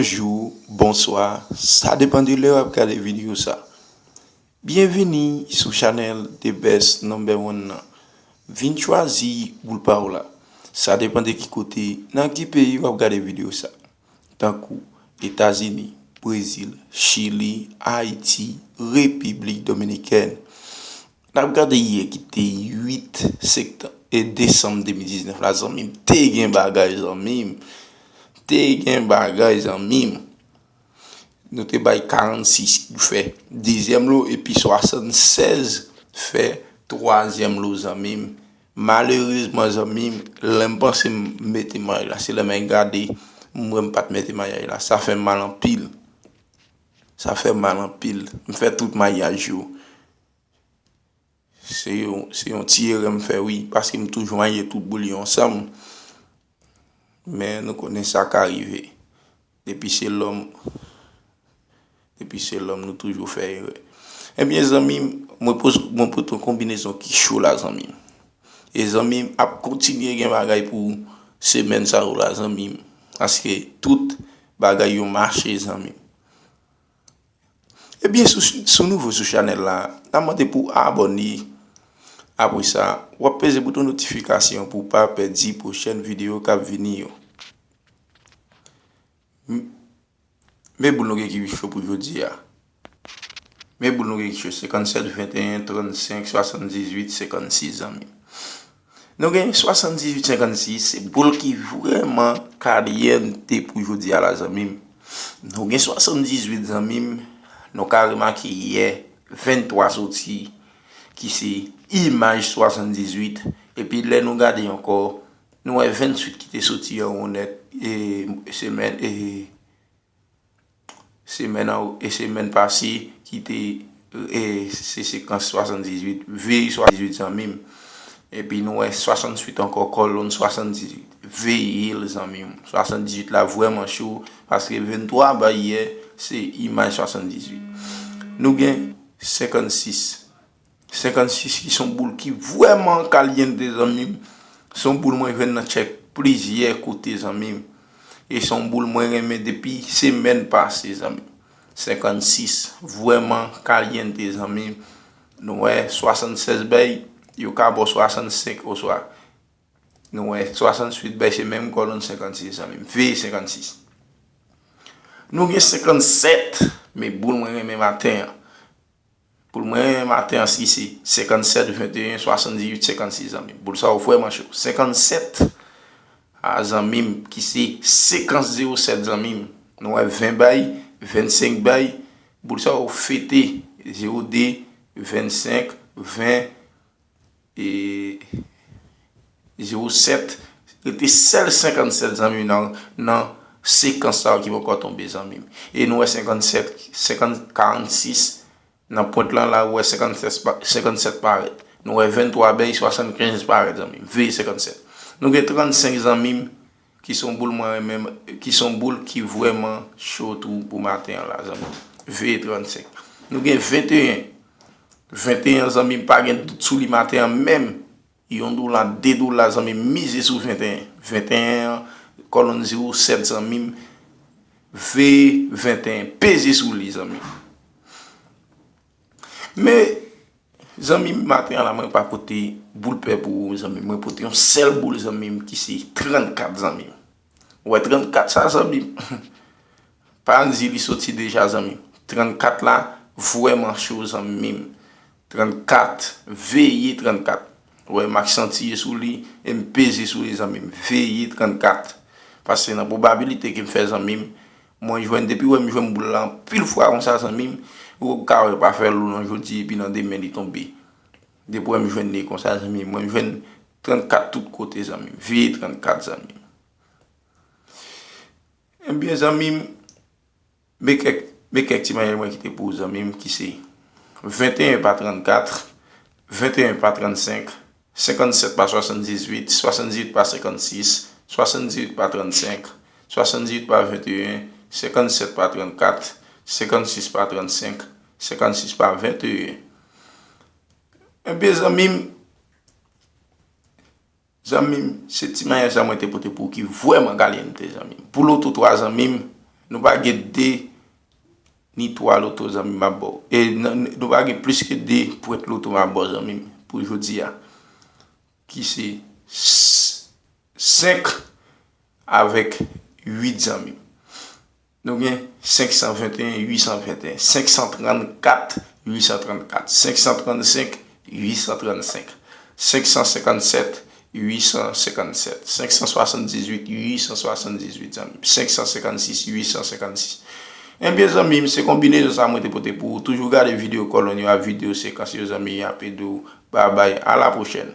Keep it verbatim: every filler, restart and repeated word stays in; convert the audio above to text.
Bonjou, bonswa, sa depann de lè w ap gade videyo sa. Byenvini sou chanèl The Best Number One nan. Vin chwazi boul pa w la. Sa depann de ki kote, nan ki peyi w ap gade videyo sa. Tankou Etazini, Brezil, Chili, Ayiti, Repiblik Dominikèn. N ap gade yè ki te uit septanm, e desanm de mil diznèf la, zanmi m. Te gen bagay, zanmi m. Te gen bagay, zanmi m. Nou te bay karannsis ki fè dezyèm lo, epi swasannsèz fè twazyèm lo, zanmi m. Malerezman, zanmi m, lè m panse m mete maryaj la, se lè m al gade, m wè m pa t mete maryaj la. Sa fè m mal anpil. Sa fè m mal anpil. M fè tout maryaj yo. Se yon, se yon ti erè m fè, wi, paske m toujou marye tout boul yo ansanm. Men nou konnen sa ka rive. Depi se lòm, depi se lòm, nou toujou fè erè. Ebyen, zanmi m, mwen poz-, mwen pote yon konbinezon ki cho la, zanmi m. E zanmi m ap kontinye gen bagay pou semèn sa yo la, zanmi m. Paske tout bagay yo mache, zanmi m. Ebyen, si w, si w nouvo sou chanèl la, n ap mande pou w abòne. Apre sa, w ap peze bouton notifikasyon pou w pa pèdi pwochèn videyo k ap vini yo. M-, men boul nou gen ki cho pou jodi a. Men boul nou gen ki cho, senkannsèt, venteyen, trannsenk, swasanndizuit, senkannsis, zanmi m. Nou gen swasanndizuit senkannsis, se boul ki vrèman kalyente pou jodi a la, zanmi m. Nou gen swasanndizuit, zanmi m. Nou ka remake yè venntwa soti, ki se imaj swasanndizuit. Epi lè nou gade ankò, nou wè venntuit ki te soti an wonnèt, e, semèn, e, semèn an, e semèn pase, ki te, e, se sekans swasanndizuit, veye swasanndizuit, zanmi m. Epi nou wè swasanntuit ankò, kòlonn swasanndizuit. Veye l, zanmi m. Swasanndizuit la vrèman cho, paske venntwa bay yè, se imaj swasanndizuit. Nou gen senkannsis. Senkannsis ki se yon boul ki vrèman kalyente, zanmi m. Se yon boul mwen jwenn nan tchèk plizyè kote, zanmi m. E se yon boul mwen renmen depi semèn pase, zanmi m. Senkannsis, vrèman kalyente, zanmi m. Nou wè, swasannsèz bay, yo ka ba w swasannsenk oswa. Nou wè, swasanntuit bay, se menm kòlonn senkannsis, zanmi m. Veye senkannsis. Nou gen senkannsèt, men boul mwen renmen maten an. Boul mwen renmen maten an, si se senkannsèt, venteyen, swasanndizuit, senkannsis, zanmi m. Boul sa yo vrèman cho. Senkannsèt, a, zanmi m, ki se sekans zewo sèt, zanmi m. Nou wè ven bay, vennsenk bay. Boul sa yo fete, zewo de, vennsenk, ven, e zewo sèt. Rete sèl senkannsèt, zanmi m, nan, nan sekans sa yo ki poko tonbe, zanmi m. E nou wè senkannsèt, senkant, karannsis, nan pwent lan la, ou wè senkannsèt pa-, senkannsèt parèt. Nou wè venntwa bay, swasannkenz parèt, zanmi m. Veye senkannsèt. Nou gen trannsenk, zanmi m, ki se yon boul mwen renmen, ki se yon boul ki vrèman cho tou pou maten an la, zanmi m. Veye trannsenk. Nou gen venteyen. Venteyen, zanmi m, pa gen dout sou li maten an menm. Yon dola, de dola, zanmi m, mize sou venteyen. Venteyen an, kòlonn zewo sèt, zanmi m. Veye venteyen, peze sou li, zanmi m. Men, zanmi m, maten an la, mwen pa pote boul pè pou ou, zanmi m. Mwen pote yon sèl boul, zanmi m, ki se trannkat, zanmi m. Ou wè trannkat sa, zanmi m? Pa di li soti deja, zanmi m. Trannkat la vrèman cho, zanmi m. Trannkat, veye trannkat. Ou wè, m aksantye sou li e m peze sou li, zanmi m. Veye trannkat. Paske nan pwobabilite ke m fè, zanmi m, mwen jwenn, depi w wè m jwenn boul la anpil fwa konsa, zanmi m, ou ka wè pa fè lou nan jodi epi nan demen li tonbe. Depi w wè m jwenn li konsa, zanmi m, mwen jwenn trannkat tout kote, zanmi m. Veye trannkat, zanmi m. Ebyen, zanmi m, men kèk, men kèk ti mannyè mwen kite pou ou, zanmi m, ki se venteyen pa trannkat, venteyen pa trannsenk, senkannsèt pa swasanndizuit, swasanndizuit pa senkannsis, swasanndizuit pa trannsenk, swasanndizuit pa venteyen, senkannsèt pa trannkat, senkannsis pa trannsenk, senkannsis pa venteyen. Ebyen, zanmi m, zanmi m, se ti mannyè sa mwen te pote pou ou ki vrèman kalyente, zanmi m. Pou loto twa, zanmi m, Nou pa gen de ni twa loto, zanmi m, m ap ba w. E n- n- nou pa gen plis ke de pwent loto m ap ba w, zanmi m, pou jodi a. Ki se s- senk avèk uit, zanmi m. Nou gen senk san venteyen uit san venteyen, senk san trannkat uit san trannkat, senk san trannsenk uit san trannsenk, senk san senkannsèt uit san senkannsèt, senk san swasanndizuit uit san swasanndizuit, zanmi m, senk san senkannsis uit san senkannsis. Ebyen, zanmi m, se konbinezon sa mwen te pote pou ou. Toujou gade videyo kòlonn yo ak videyo sekans yo, zanmi, y ap ede w. Babay, a la pwochèn.